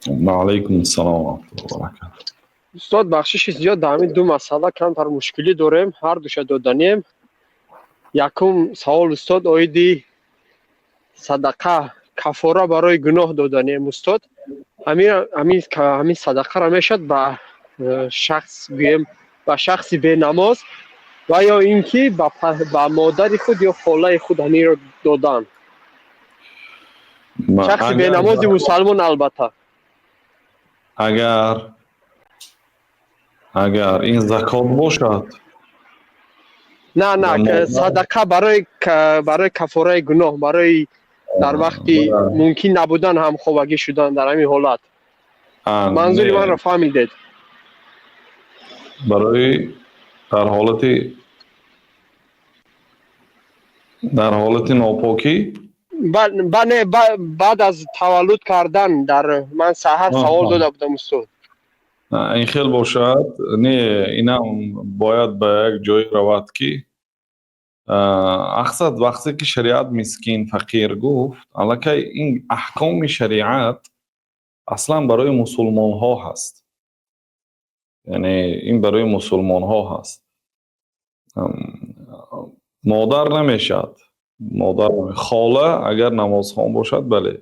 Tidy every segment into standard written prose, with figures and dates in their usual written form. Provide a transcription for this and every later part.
Ва алайкум ассалом ва раҳматуллоҳи ва баракатуҳ. Устод, бахшиши зиёд, дар ҳамин ду масъала камтар мушкилӣ дорем, ҳар душа доданем. Якум савол, устод, оиди садақа, кафора барои гуноҳ доданем, устод. Ҳамин садақаро мешавад ба шахс гӯем, ба шахси бенамоз ва ё ин ки ба модари худ ё холаи худ ҳаминро додан? Шахси бенамози мусалмон, албатта. Агар ин закот бошад. На, садақа барои кафораи гуноҳ, барои дар вақти мумкин набудан ҳамхобагӣ шудан, дар ҳамин ҳолат. Манзури манро фаҳмидед? Барои дар ҳолати нопокӣ. Не, баъд аз таваллуд кардан. Дар ман саҳар савол дода будам, устод. Ин хел бошад, не, инам бояд ба як ҷое равад, ки ақсад вақте ки шариат мискин, фақир гуфт, аллакай ин аҳкоми шариат аслан барои мусулмонҳо ҳаст, яъне ин барои мусулмонҳо ҳаст. Модар намешавад, модар, хола агар намозхон бошад, бале.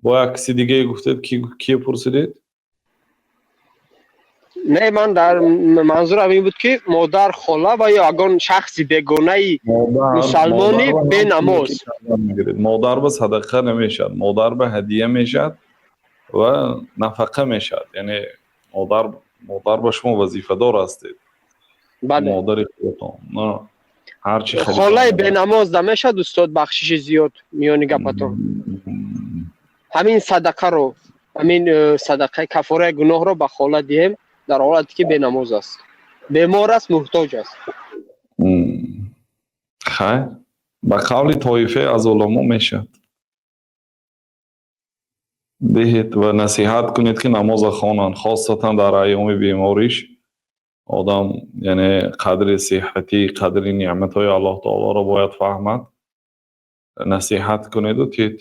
Бо як киси дигае гуфтед, кие пурсидед? Не, ман дар манзурам ин буд, ки модар, хола ва ё ягон шахси бегонаи мусалмони бенамоз. Модар ба садақа намешавад, модар ба ҳадия мешавад ва нафақа мешавад. Яъне модар ба шумо вазифадор ҳастед, модари худатон ҳарчи. Холаи бенамоз намешавад, устод, бахшиши зиёд, миёни гапатон? Ҳамин садақаро, ҳамин садақаи кафораи гуноҳро ба хола диҳем, дар ҳолате ки бенамоз аст, бемор аст, муҳтоҷ аст. Хайр, ба қавли тоифае аз уламо мешавад. Диҳед ва насиҳат кунед, ки намоза хонанд, хосатан дар айёми бемориш. Одам, яъне, қадри сиҳатӣ, қадри неъматҳои Аллоҳ таолоро бояд фаҳмад. Насиҳат кунеду тед.